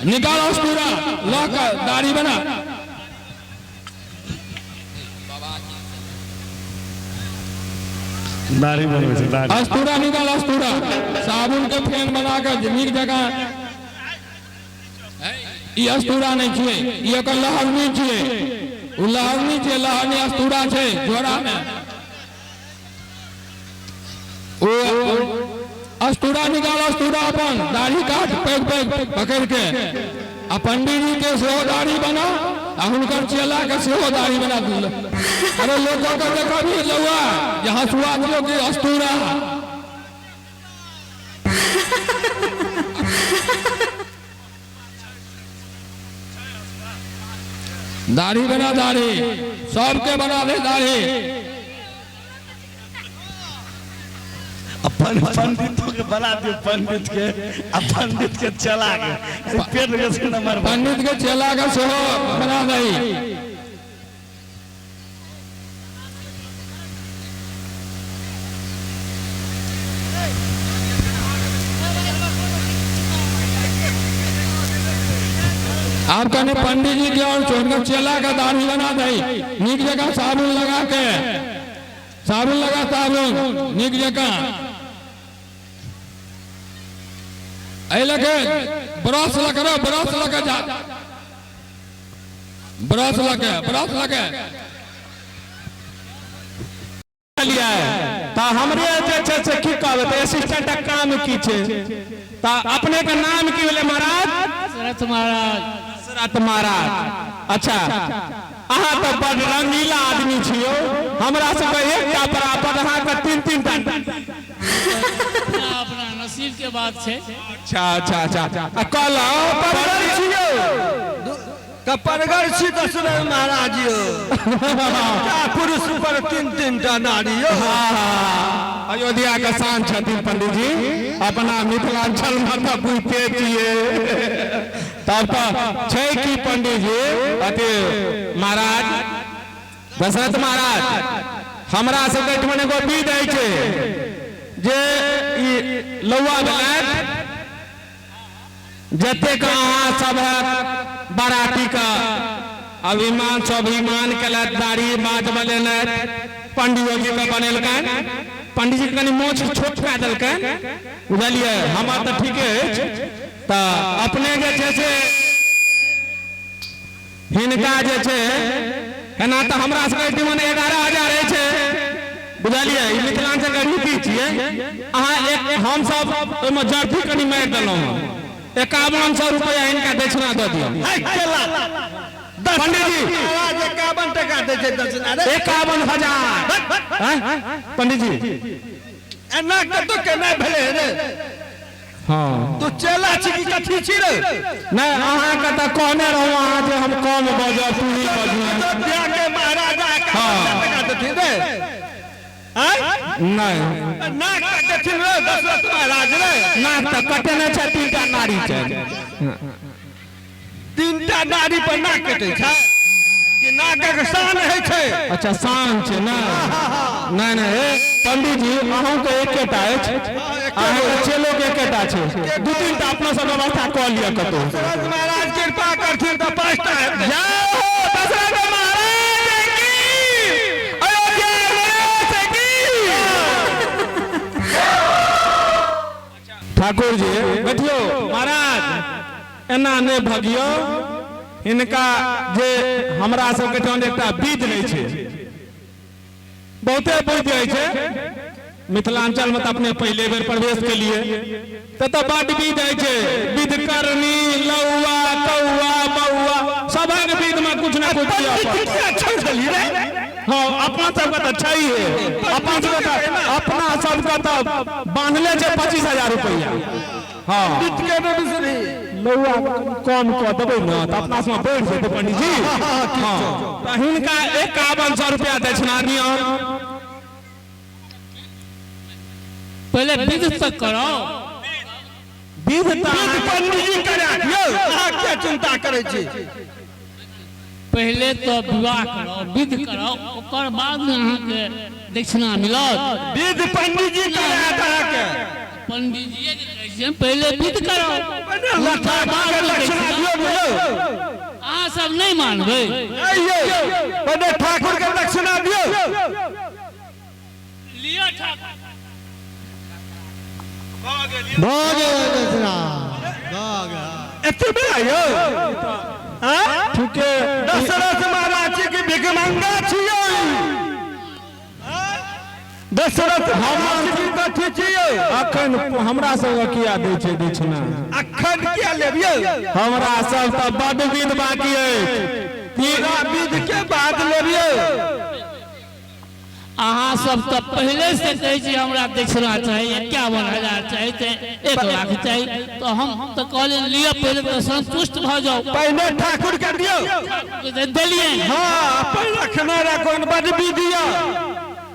निकाल अस्तूरा लऽ कऽ दाढ़ी बना। दाढ़ी बनबै छै दाढ़ी। अस्तूरा निकाल अस्तूरा, साबुन के फेन बना के नीक जकाँ। ई अस्तूरा नहि छियै, ई ओकर लहरनी छियै। ओ लहरनी छियै, लहरनी अस्तूरा छै झोरा मे। ओ अस्तूरा निकाल अस्तूरा, अपन दाढ़ी काट पैघ पैघ पकड़ के, आ पंडीजी के सेहो दाढ़ी बना आ हुनकर चेला के सेहो दाढ़ी बना। अरे लोग के देखबी लौआ जे हंसुआ दियौ कि अस्तूरा। दाढ़ी बना, दाढ़ी सबके बना दे दाढ़ी। अपन पंडितों के बना दियो, पंडित के आ पंडित के चला के पेट के नंबर। पंडित के चेला के सेहो बना दही। आप कहने पंडित जी के और छोड़कर चेला का दाढ़ी बना दही नीक जगह साबुन लगा के, साबुन लगा, साबुन नीक जगह। एहि लके ब्रश लऽ के, ब्रश लऽ के जा, ब्रश लऽ के, ब्रश लऽ के। लिया तऽ हमरे जे छै से की कहबै तऽ असिस्टेंटक काम की छै? तऽ अपने के नाम की भेलै महाराज? दशरथ महाराज। दशरथ महाराज, अच्छा, अहाँ तऽ बड रंगीला आदमी छियौ। हमरा सबके एकटा बराबर, अहाँके तीन तीन टा। अपना अपना नसीब के बात छै। अच्छा अच्छा अच्छा, आ कहलहुँ परगर छियौ? कपड़गर छी दशरथ महाराज यौ, एकटा पुरुष पर तीन तीन टा नारी यौ। अयोध्या के शान छथिन पंडीजी। अपना मिथिलांचल में तऽ बुझते छियै। तब तऽ छै की पंडीजी, अथी महाराज, दशरथ महाराज, हमरा सबके एहिठमन एगो विध होइ छै जे ई लौआ भेलथि, जतेक अहाँ सभक बारातीके अभिमान स्वाभिमान केलथि, दाढ़ी बाँच बनेलथि, पंडियो जीके बनेलकनि, पंडीजी के कनि मोछ छोट कए देलकनि, बुझलियै? हमर तऽ ठीके अछि। तऽ अपने जे छै से हिनका जे छै एना तऽ हमरा सबके एहिठमन 11,000 अछि, बुझलियै? ई मिथिलांचलके रीति छियै। अहाँ एक हमसब ओहिमे जर्दी कनि मारि देलहुँ हँ, 5100 रुपैआ हिनका दक्षिणा दऽ दियौ। है केला पंडीजी। महाराज 51 टका दै छै दक्षिणा रे? 51,000 पंडीजी। एना कतौ केना भेलै रे? हाँ। तू चेला छी कि कथी छी रे? नहि, अहाँके तऽ कहने रहूँ अहाँ जे हम कम बजब, तू ही बजू। अयोध्या के महाराजा 51 टका देथिन रे? आँय? नहि। नाक देथिन रे दशरथ महाराज रे? नाक तऽ कटेने छै, तीनटा नारी छै। तीनटा नारी पर नाक कटै छै कि नाकक शान होइ छै? अच्छा, शान छै। नहि नहि नहि, हे पंडीजी, अहूँके एकेटा अछि, अहाँके चेलोके एकेटा छै। दू तीन टा अपना सब व्यवस्था कऽ लिअ कतहु। दशरथ महाराज कृपा करथिन तऽ 5टा हेतै। जय हो दशरथ महाराज की, अयोध्या नरेश की। ठाकुर जी बैठियो। महाराज, एना नहि भगियो। हिनका जे हमरा सबके ठाम एकटा विध नहि छै, बहुते विध होइ छै मिथिलांचल में। तऽ अपने पहिले बेर प्रवेश केलिए तऽ बड विध होइ छै। विध करनी, लौआ, कौआ, बौआ, सभक विध में कुछ ना कुछ दिअ पड़तै। किया छोड़ि देली रे? हाँ, अपना सबके तऽ छैहे। अपना सबके तऽ, अपना सबके तऽ बान्हले छै 25,000 रुपैआ। हाँ। के नहि बिसरी। लौआ कम कऽ देबै ने तऽ अपना सबमे बढ़ि जेतै पंडीजी। हाँ, तऽ हिनका 5100 रुपैआ दक्षिणा दियौ। पहिले विध तऽ कराउ। विध तऽ विध पंडीजी करा दियौ, अहाँ किया चिंता करै छी? पहिले तऽ विवाह कराउ, विध कराउ, ओकर बाद ने अहाँके दक्षिणा मिलत। विध पंडीजी करायत अहाँके। पंडीजीए के कहै छियै, पहिले विध कराउ। लठा के दक्षिणा दियौ। सब नहि मानबै? नहीं यौ, पहिले ठाकुर के दक्षिणा दियौ। लिअ ठाकुर। भऽ गेल दक्षिणा, भऽ गेल। एतबे यौ? आँय? ठीके। दशरथ महाराज जी के भिखमंगा छियै। दशरथ महाराज जी कथी छियै? अखन हमरा सबके किया दै छै दक्षिणा? अखन किया लेबियै? हमरा सब तऽ बड विध बाकी अछि। पूरा विध के बाद लेबियै। अहाँ सब तऽ पहिले से कहै छी हमरा दक्षिणा चाही, 51,000 चाही, तऽ 1 लाख चाही, तऽ हम तऽ कहलियै लिअ, पहिले तऽ संतुष्ट भऽ जाउ। पहिने ठाकुर के दियौ। देलियै। हाँ, अपन रखने रखो, बड विधि यऽ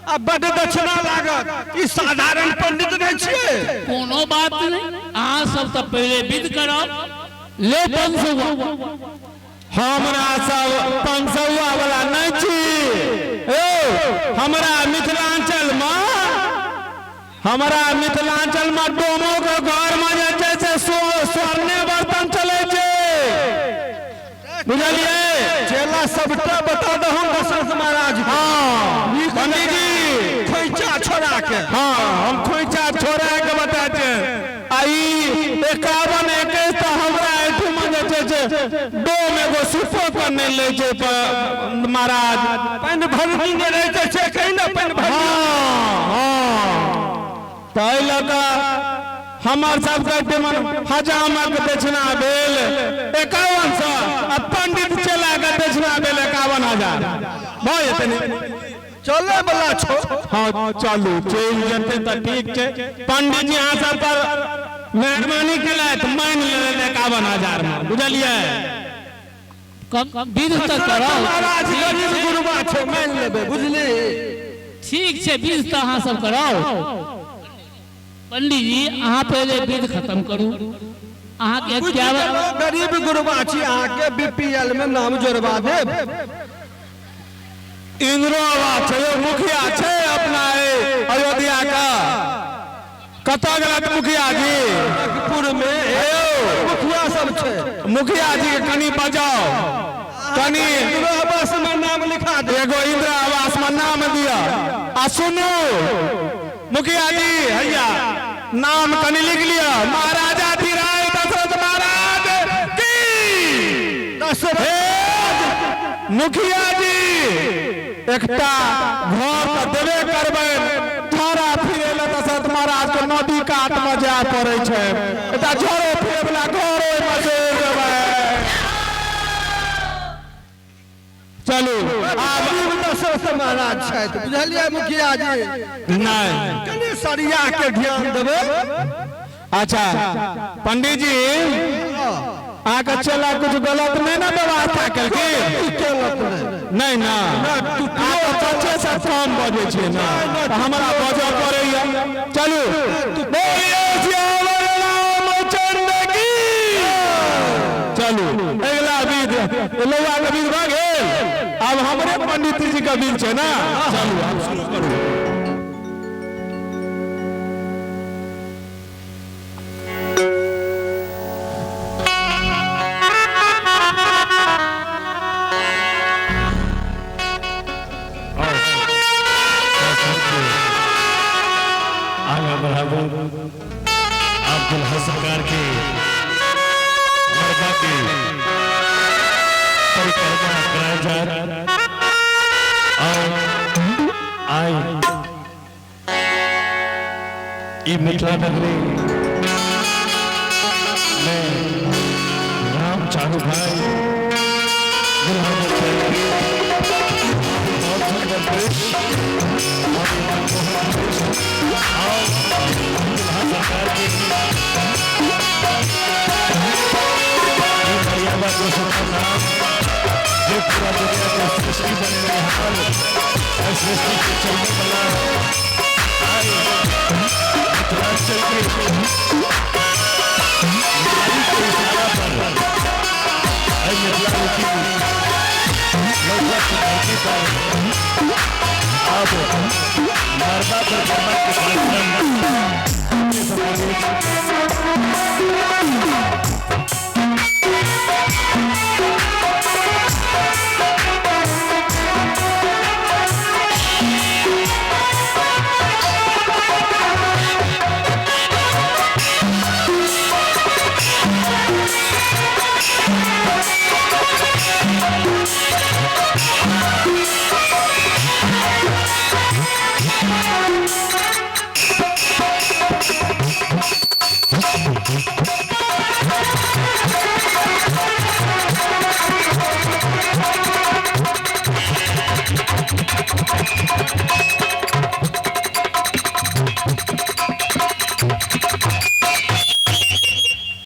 आ बड दक्षिणा लागत। ई साधारण पंडित नहीं छियै। कोनो बात नहीं, अहाँ सब तऽ पहिले विध कराउ। ले 500। हमरा सब 500 वाला नहीं छी। ए, हमरा मिथिलांचल में, हमरा मिथिलांचल में डोमो के घर में जे छै से स्वर्णे बर्तन चलै छै, बुझलियै? चेला सबटा बता दहन दशरथ महाराज। हाँ पंडित जी, खोइचा छोड़ा के। हाँ, हम खोइचा छोड़ा के बता छै। आ ई 51 21 तऽ हमरा एहिठुमा जे छै से डोम एगो सुपो पर नहि लै छै महाराज। पानि भरनी नहि रहै छै, कहीं ना पानि भरनी। हाँ हाँ, ताहि लऽ कऽ हमर सबके एहिठुमा हजामक दक्षिणा भेल 5100 आ पंडित चेला के दक्षिणा भेल 51,000। भऽ जेतै ने? चले वाला छौ। हाँ चलू, चलि जेतै तऽ ठीक छै। पंडित जी अहाँ सब पर मेहरबानी केलथि, मानि लेलनि 51,000 मे, बुझलियै? कम विध तऽ कराउ। महाराज गरीब गुरबा छै, मानि लेबै, बुझली? ठीक छै, विध तऽ अहाँ सब कराउ। पंडित जी अहाँ पहिले विध खत्म करू। अहाँके 51 गरीब गुरबा छी, अहाँके बीपीएल में नाम जोड़वा देब। इंदिरो आवास छै यौ, मुखिया छै अपना अयोध्या का। कतऽ गेलथि मुखिया जी? नागपुर में मुखिया सब छै। मुखिया जी के कनि बजाओ, कनि इंदिरो आवास में नाम लिखा दे। एगो इंदिरा आवास में नाम दिअ। आ सुनू मुखिया जी, हैया नाम कनि लिख लिअ, महाराजा धीराज दशरथ महाराज की। दशरथ मुखिया जी एकटा घर तऽ देबे करबै, झाड़ा फिरे लए दशरथ महाराज के नदी कात में जाय पड़ै छै, एकटा झाड़ो फिरे वाला घर ओहिमे जोड़ि देबै। चलू आब गरीब दशरथ महाराज छथि, बुझलियै मुखिया जी? नहीं कनि सरिया के ध्यान देबै। अच्छा पंडित जी, अहाँके चेला कुछ गलत नहीं ना व्यवस्था केलखिन? नहीं ना, अहाँ तऽ सच्चे से कम बजै छियै ना, तऽ हमरा बजऽ पड़ैया। चलू बोलिए सियावर रामचंद्र की। चलू अगिला विध, लौआ के विध भऽ गेल, आब हमरे पंडित जी के विध छै ना। चलू आब शुरू करू। आगे बढ़ाबू आप दुल्हा सरकार के मर्दा के परिक्रमा कराया जाए और आए ई मिथिला नगरी में राम चारू भाई दुल्हा के बहुत सुंदर दृश्य और ये मनमोहक दृश्य और दुल्हा सरकार के ये मर्यादा पुरुषोत्तम राम जो पूरा दुनिया के सृष्टि बने रहे और सृष्टि के चलने वाला आए मिथिलांचल के नारी के इशारा पर आई मिथिला रुचि लौका की धरती पर अब मर्दा परिक्रमा के कार्यक्रम अपने सब